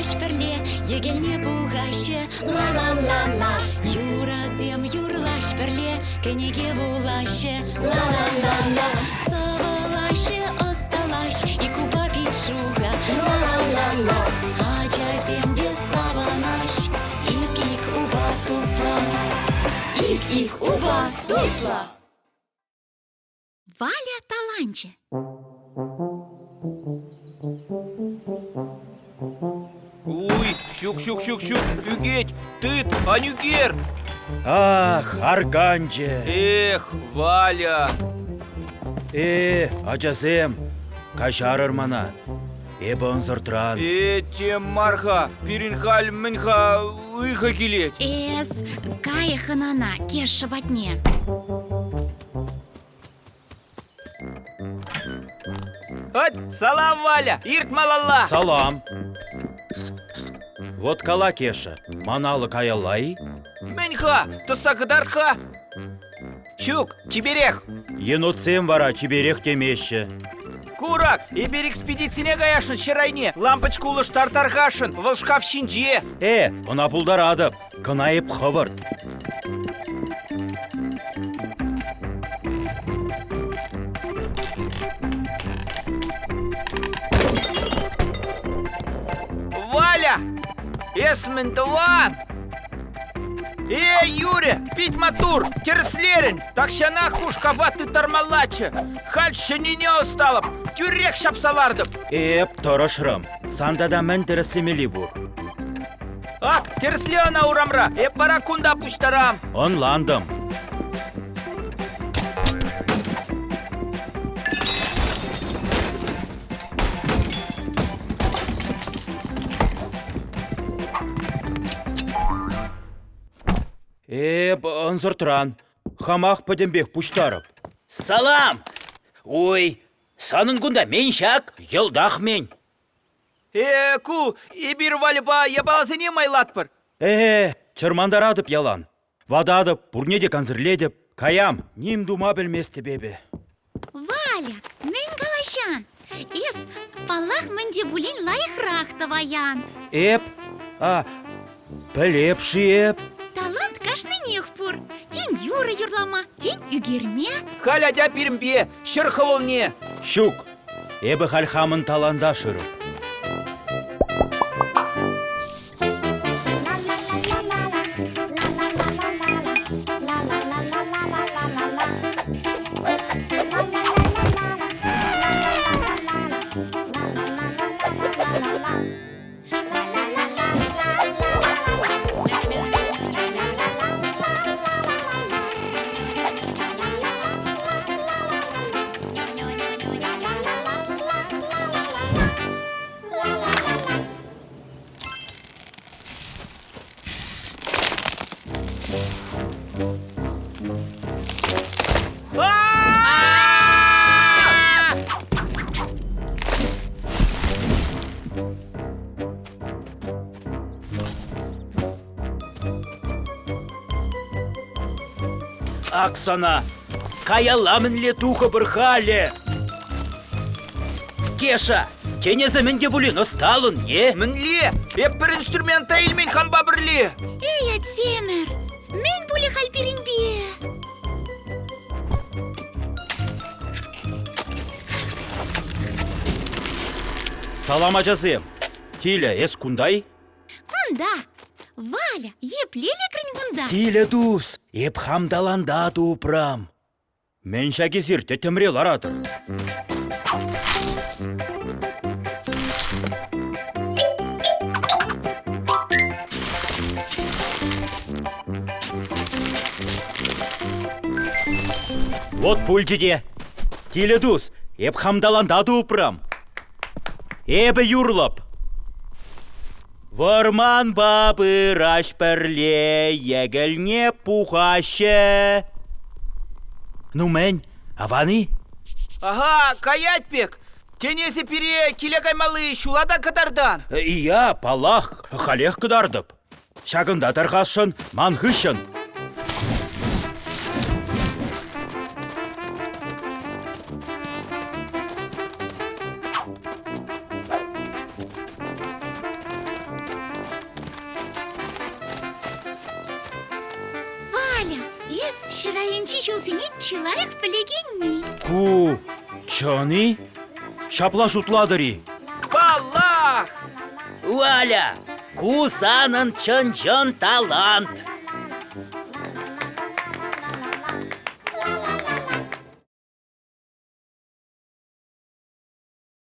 юрлаҫ пӗрле, йӗкелне пухаҫҫӗ. Ла-ла-ла-ла, юрӑсем юрлаҫ пӗрле, кӗнеке вулаҫҫӗ. Ла-ла-ла-ла, сӑвӑлаҫҫӗ, ӑсталаҫ, ик упа пит шухӑ. Ла-ла-ла-ла, ачасем те савӑнаҫ, ик-ик упа туслӑ. Ик-ик упа туслӑ. Валя таланчӗ. Уй, ҫук, ҫук, ҫук, ҫук, ӳкет, тыт, ан ӳкер! Ах, арканчӗ! Эх, Валя! Э, ачасем, каҫарӑр мана. Эпӗ ӑнсӑртран. Э, тем мар-ха, пирӗн халь мӗн-ха ыйхӑ килет? Эс, кай хӑнана, Кеша патне. Ать, салам, Валя! Ирт малалла! Салам! Вот кала, Кеша, ман алӑ каялла-и? Мӗн-ха, тӑсса кӑтарт-ха! Ҫук, чиперех! Енотсем вара чиперех темеҫҫӗ. Курак, эпир экспедицине каяшӑн ҫӗр айне, лампочка улӑштар тархасшӑн, вӑл шкаф ҫинче. Э, ӑна пултаратӑп, кӑна эп хӑвӑрт. Валя! Эс мӗн тӑван? Эй, Юря, пит маттур, тӗрӗслерӗн. Тахҫанах ку шкафа тыттармаллаччӗ. Халь ҫӗннине ӑсталӑп, тӳрех ҫапса лартӑп. Эп тӑрӑшрӑм. Сан тата мӗн тӗрӗслемелли пур? Ак, тӗрӗсле ӑна урамра, эп вара кунта пуҫтарам. Ӑнлантӑм. Эп ӑнсӑртран. Хамах пӗтӗмпех пуҫтарӑп. Салам! Ой, санӑн кунта мен ҫак? Йӑлтах мен. Э, ку, эпир Вальӑпа япаласене майлатпӑр. Э, чӑрмантаратӑп ялан. Вататӑп, пурне те кансӗрлетӗп. Каям, ним тума пӗлместӗп эпӗ. Валя, мӗн калаҫан? Эс, паллах, мӗн те пулин лайӑхрах тӑваян. Эп? А, пӗлеп-ши эп? Талант кашнинех пур. Тен юрӑ юрлама, тен ӳкерме. Халь атя пирӗнпе, ҫӗр хӑвӑлне. Ҫук, эпӗ халь хамӑн таланта шырӑп. Ак сана! Каялла мӗнле тухӑпӑр халӗ? Кеша, Тенӗсӗ мӗн те пулин ӑсталӑн, е? Мӗнле? Эп пӗр инструмент та илмен хампа пӗрле. Эй, атьсемӗр, мӗн пулӗ халь пирӗнпе? Салам, ачасем! Тиля, эс кунта-и? Кунта. Валя, епле лекрӗн кунта? Тиля тус, эп хам таланта тупрам. Мӗн ҫак эсир тӗттӗмре ларатӑр? Вот пулчӗ те. Тилӗ тус, эп хам таланта тупрӑм. Эпӗ юрлӑп. Вӑрманпа пыраҫ пӗрле, йӗкӗлне пухаҫҫӗ. Ну мӗн, аван-и? Ага, каять пек. Тен, эсӗ пире киле каймалли ҫула та кӑтартан? Ия, паллах, халех кӑтартӑп. Ҫакӑнта тархасшӑн, ман хыҫҫӑн. Эс ҫӗрайӗнчи ҫулсене чи лайӑх пӗлекенни. Ку чӑн-и? Ҫапла шутлатӑр-и? Паллах! Валя, ку санӑн чӑн-чӑн талант.